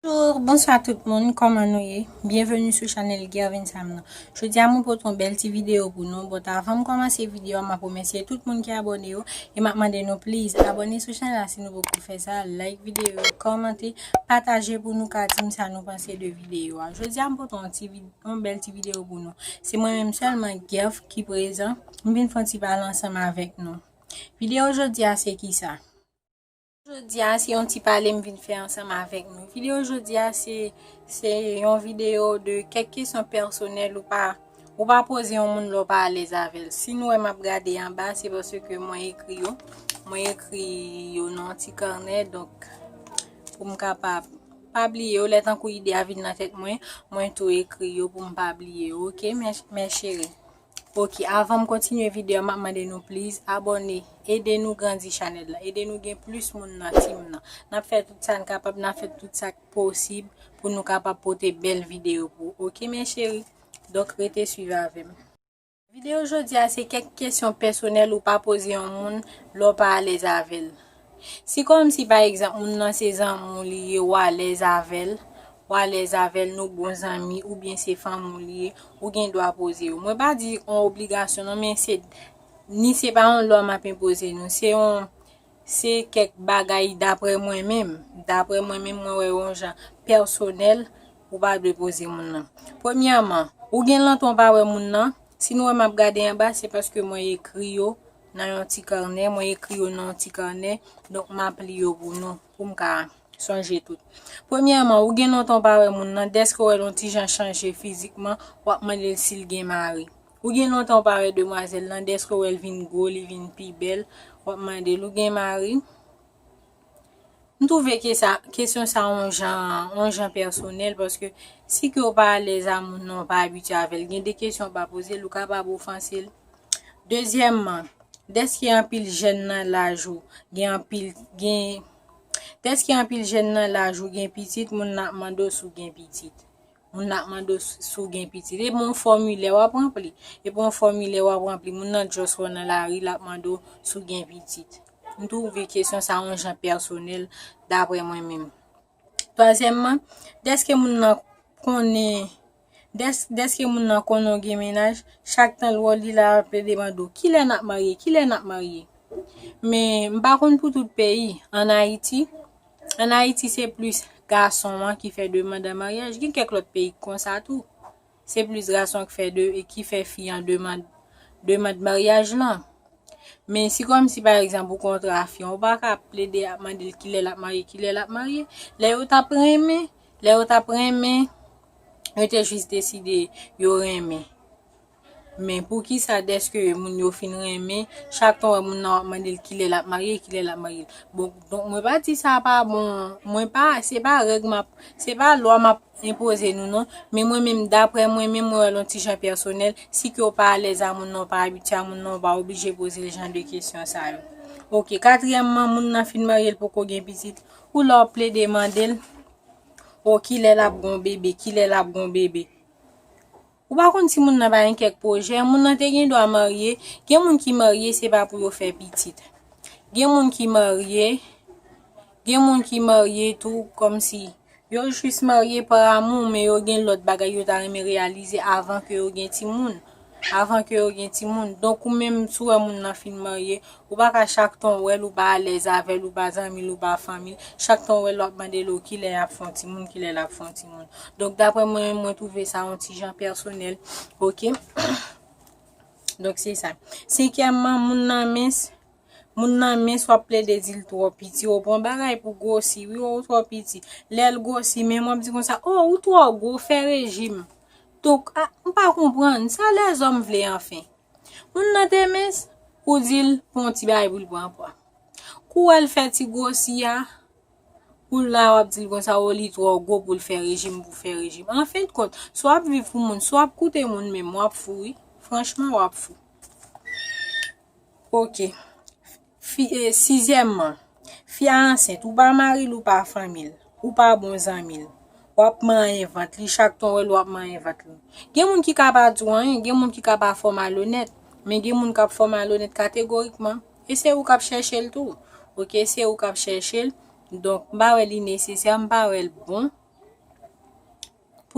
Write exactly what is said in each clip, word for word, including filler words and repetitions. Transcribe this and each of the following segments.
Bonjou, bonswa tout moun, kòman nou ye? Byenveni sou chanèl Gervin Sam nan. Jodi a mwen pote yon bèl ti videyo pou nou. Bon, avan m kòmanse videyo a, m ap remèsye tout moun ki abòne yo e m ap mande nou please abòne sou chanèl la si nou poko fè sa, like videyo, kòmante, pataje pou nou ka di m sa nou panse de videyo a. Jodi a m pote yon ti vid- yon bèl ti videyo pou nou. Se mwen menm sèlman Gerv ki prezan. M vin fè yon ti pale ansanm avèk nou. Videyo jodi a se kisa? Jodi a se yon ti pale m vin fè ansanm avèk nou. Videyo jodi a se se yon videyo de kèk kesyon pèsonèl ou pa ou pa poze yon moun lè w pa alèz avè l. Si nou wè m ap gade anba, se paske mwen ekri yo. Mwen ekri yo nan yon ti kanè, donk pou m kapab pa bliye yo. Lè tankou ide a vin nan tèt mwen, mwen tou ekri yo pou m pa bliye yo, oke, mè mè cheri? Oke, avan m kontinye videyo a, m ap mande nou please abòne, ede nou grandi chanèl la, ede nou gen plis moun nan team nan. N ap fè tout sa n kapab, n ap fè tout sa k posib pou nou kapab pote bèl videyo pou ou, oke, mè cheri? Donk, rete swiv avè m. Videyo jodi a se kèk kesyon pèsonèl ou pa poze yon moun lè w pa alèz avè l. Si kòmsi, pa egzanp, moun nan se zanmi w li ye, w alèz avè l, w alèz avè l, nou bon zanmi, oubyen se fanmi w li ye, ou gen dwa poze yo. Mwen pa di yon obligasyon non, men se ni se pa yon lwa m ap enpoze nou, se yon se kèk bagay daprè mwen menm. Daprè mwen menm, mwen wè yon jan pèsonèl, ou pa dwe poze moun nan. Premyèman, ou gen lontan w pa wè moun nan. Si nou wè m ap gade anba, se paske mwen ekri yo nan yon ti kanè, mwen ekri yo nan yon ti kanè, donk m ap li yo pou nou, pou m ka sonje tout. Premyèman, ou gen lontan w pa wè moun nan, dèske w wè l yon ti jan chanje fizikman, w ap mande l si l gen mari. Ou gen lontan w pa wè demwazèl lan, dèske w wè l vin gwo, li vin pi bèl, w ap mande l ou gen mari. M twouve ke sa, kesyon sa yon jan, yon jan pèsonèl, paske si ke w pa alèz a moun nan, w pa abitye avè l, gen de kesyon w pa poze l, ou kapab ofanse l. Dezyèmman, dèske anpil jèn nan laj ou gen anpil, gen, dèske anpil jèn nan laj ou gen pitit, moun nan ap mande w si w gen pitit. Moun nan ap mande w si w gen pitit. E bon, fòmilè w ap ranpli. E bon, fòmilè w ap ranpli. Moun nan just wè w nan lari, l ap mande w si w gen pitit. M twouve kesyon sa yon jan pèsonèl, daprè mwen menm. Twazyèmman, dèske moun nan konnen, dès, dèske moun nan konnen w gen mennaj, chak tan l wè w, li la ap plede mande w, kilè n ap marye, kilè n ap marye? Men, m pa konn pou tout peyi. Ann Ayiti, ann Ayiti, se plis gason an ki fè demann an maryaj. Gen kèk lòt peyi k konsa tou. Se plis gason ki fè de, ki fè fi an demann, demann maryaj lan. Men si kòmsi, pa egzanp, ou kontre a fi an, ou pa ka plede ap mande l kilè l ap marye, kilè l ap marye. Lè yo t ap renmen, lè yo t ap renmen, yo te jis deside yo renmen. Men poukisa dèske moun yo fin renmen, chak tan w wè moun nan w ap mande l kilè l ap marye, kilè l ap marye. Bon, donk mwen pa di sa pa bon, mwen pa, se pa règ m ap, se pa lwa m ap enpoze nou non, men mwen menm, daprè mwen menm, mwen wè l yon ti jan pèsonèl, si ke w pa alèz a moun nan, w pa abitye a moun nan, w pa oblije poze l jan de kesyon sa yo. Oke, katriyèmman, moun nan fin marye, l poko gen pitit, ou la w ap plede mande l, o kilè l ap gon bebe, kilè l ap gon bebe. Ou pa konn si moun nan pa gen kèk pwojè, moun nan te gen dwa marye, gen moun ki marye, se pa pou yo fè pitit. Gen moun ki marye, gen moun ki marye tou, kòmsi yo jis marye pa amou, men yo gen lòt bagay yo ta renmen reyalize avan ke yo gen timoun. Avan ke yo gen timoun. Donk, ou menm, si w wè moun nan fin marye, ou pa ka chak tan w wè l, ou pa alèz avè l, ou pa zanmi l, ou pa fanmi l, chak tan w wè l, w ap mande l, o, kilè y ap fè yon timoun, kilè l ap fè yon timoun. Donk, daprè mwen, mwen twouve sa yon ti jan pèsonèl. Oke? Donk, se sa. Senkyèmman, moun nan mens, moun nan mens, w ap plede di l twò piti. Ou pran bagay pou gwosi, wi, ou twò piti. Lè l gwosi, menm w ap di konsa, o, ou twò gwo, fè rejim. Donk, a, m pa konprann, sa lèzòm vle, anfen. Moun nan te mens, ou di l pran yon ti bagay pou l pran pwa. Kou w wè l fè ti gwosi a, ou la w ap di l konsa, o, li twò gwo pou l fè rejim, pou fè rejim. Anfendkont, si w ap viv pou moun, si w ap koute moun menm, w ap fou, wi. Franchman, w ap fou. Oke. Fi, e, sizyèmman, fi a ansent, ou pa mari l, ou pa fanmi l, ou pa bon zanmi l. W ap manyen vant li, chak tan w wè l, w ap manyen vant li. Gen moun ki ka pa di w anyen, gen moun ki ka pa fè w malonèt, men gen moun k ap fè w malonèt kategorikman. E se ou k ap chèche l tou. Oke, se ou k ap chèche l. Donk, m pa wè li nesesè, m pa wè l bon.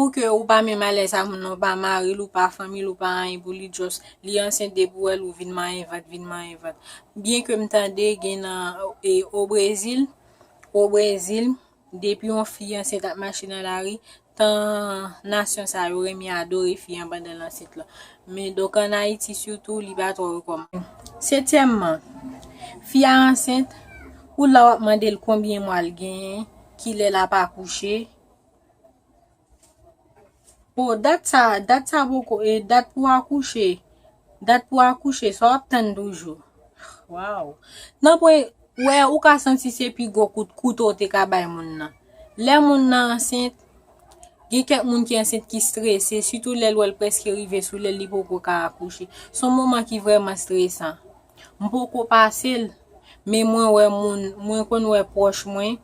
Pou ke ou pa menm alèz a moun nan, ou pa mari l, ou pa fanmi l, ou pa anyen pou li, just li ansent depi w wè l, ou vin manyen vant, vin manyen vant. Byen ke m tande gen nan e, o Brezil, o Brezil, depi yon fi ansent ap mache nan lari, tan nasyon sa yo renmen adore fi an pandan l ansent lan. Men donk an Ayiti sitou, li pa twò rekòmande. Setyèmman, fi a ansent, ou la w ap mande l konbyen mwa l genyen, kilè l ap akouche. O, dat sa, dat sa poko, e, dat pou akouche. Dat pou akouche, sa w ap tann toujou. Waw. Nan pwen, wè, ou ka santi se pi gwo kout kouto w te ka bay moun nan. Lè moun nan ansent, gen kèk moun ki ansent ki strese, sitou lè l wè l prèske rive sou lè l, li poko ka akouche. Se yon moman ki vrèman stresan. M poko pase l, men mwen wè moun, mwen konn wè pwòch mwen,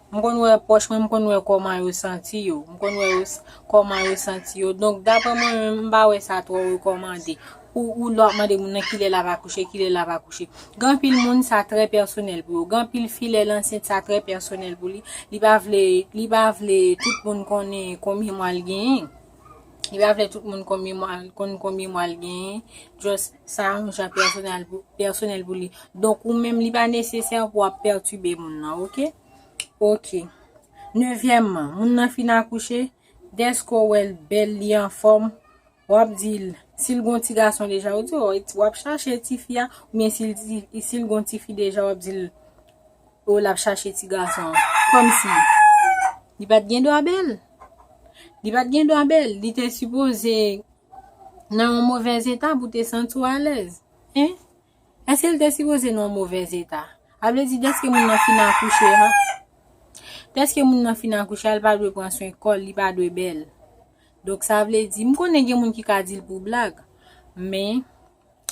m konn wè pwòch mwen, m konn wè kòman yo santi yo, m konn wè yo s-, kòman yo santi yo. Donk, daprè mwen menm, m pa wè sa twò rekòmande. Ou, ou lè w ap mande moun nan kilè l ap akouche, kilè l ap akouche. Gen anpil moun, sa trè pèsonèl pou yo. Gen anpil fi, lè l ansent, sa trè pèsonèl pou li. Li pa vle, li pa vle tout moun konnen konbyen mwa l genyen. Li pa vle tout moun konbyen mwa, konn konbyen mwa l genyen. Just sa yon jan pèsonèl pou, pèsonèl pou li. Donk, ou menm, li pa nesesè pou w ap pètibe moun nan, oke? Oke. Nevyèmman, moun nan fin akouche, dèske w wè l bèl, li anfòm, w ap di l, si l gon ti gason deja, ou di, o, w ap chache tifi a, oubyen si l ti, si l gon tifi deja, w ap di l, o, l ap chache ti gason an. Kòmsi li pa t gen dwa bèl. Li pa t gen dwa bèl. Li te sipoze nan yon movèz eta pou te santi w alèz. Hein? Èske l te sipoze nan yon movèz eta? A vle di, dèske moun nan fin akouche a, dèske moun nan fin akouche a, l pa dwe pran swen kò l, li pa dwe bèl. Donk, sa vle di, m konnen gen moun ki ka di l pou blag, men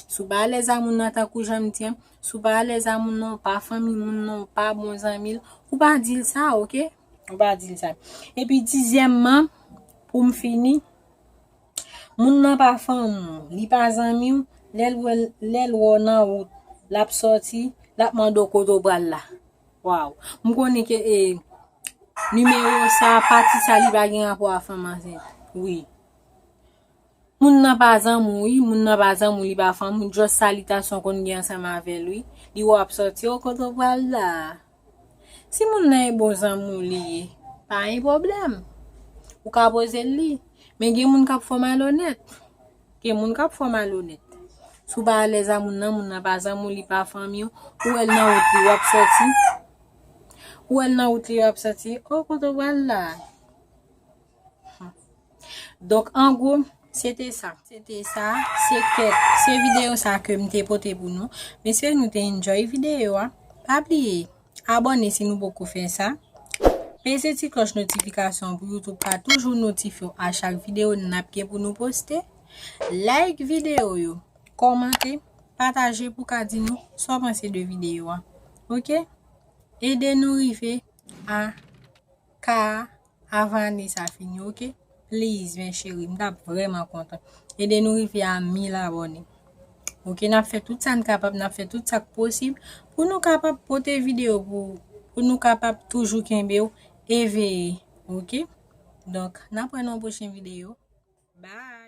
si w pa alèz a moun nan, tankou jan m di an, si w pa alèz a moun nan, w pa fanmi moun nan, w pa bon zanmi l, ou pa di l sa, oke? Ou pa di l sa. Epi, dizyèmman, pou m fini, moun nan pa fanmi w, li pa zanmi w, lè l wè, lè l wè w nan wout, l ap sòti, l ap mande w kote w pral la. Waw. M konnen ke, e, nimewo sa, pati sa, li pa gen rapò a fanm ansent. Wi. Moun nan pa zanmi w, wi. Moun nan pa zanmi w, li pa fanmi w. Just salitasyon konn gen ansanm avè l, wi. Li wè w ap sòti, o, kote w pral la? Si moun nan e bon zanmi w li ye, pa gen pwoblèm. Ou ka poze l li. Men gen moun k ap fè w malonèt. Gen moun k ap fè w malonèt. Si w pa alèz a moun nan, moun nan pa zanmi w, li pa fanmi w, ou wè l nan wout li, w ap sòti. Ou wè l nan wout li, w ap sòti. O, kote w pral la? Donk, an gwo, se te sa. Se te sa. Se kèk, se videyo sa ke m te pote pou nou. M espere nou te enjoy videyo a. Pa bliye, abòne si nou poko fè sa. Peze ti klòch notifikasyon pou YouTube ka toujou notifye w a chak videyo n ap gen pou nou poste. Like videyo yo. Kòmante, pataje pou ka di nou sa w panse de videyo a. Oke? Ede nou rive a ka a avan ane sa fini, oke? Please, men cheri, m t ap vrèman kontan. Ede nou rive a mil abòne. Oke, n ap fè tout sa n kapab, n ap fè tout sa k posib pou nou kapab pote videyo pou, pou nou kapab toujou kenbe w eveye, oke? Donk, n ap wè nan yon pwochen videyo. Bye!